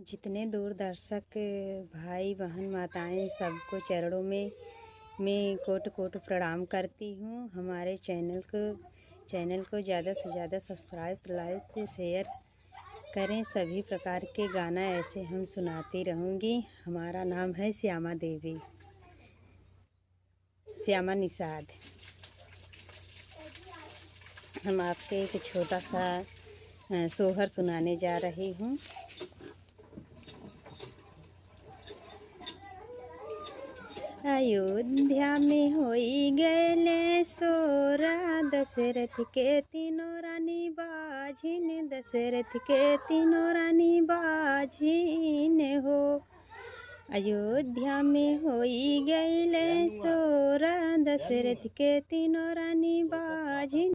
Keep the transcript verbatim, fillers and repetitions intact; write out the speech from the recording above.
जितने दूरदर्शक भाई, बहन, माताएं, सबको चरणों में मैं कोट कोट प्रणाम करती हूँ। हमारे चैनल को, चैनल को ज़्यादा से ज़्यादा सब्सक्राइब, लाइक, शेयर करें। सभी प्रकार के गाना ऐसे हम सुनाती रहूँगी। हमारा नाम है श्यामा देवी, श्यामा निषाद। हम आपके एक छोटा सा, अ, सोहर सुनाने जा रही हूँ। अयोध्या में होई गएले सोरा, दशरथ के तीनों रानी बाझिन, दशरथ के तीनों रानी बाझिन हो। अयोध्या में होई गएले सोरा, दशरथ के तीनों रानी बाझिन।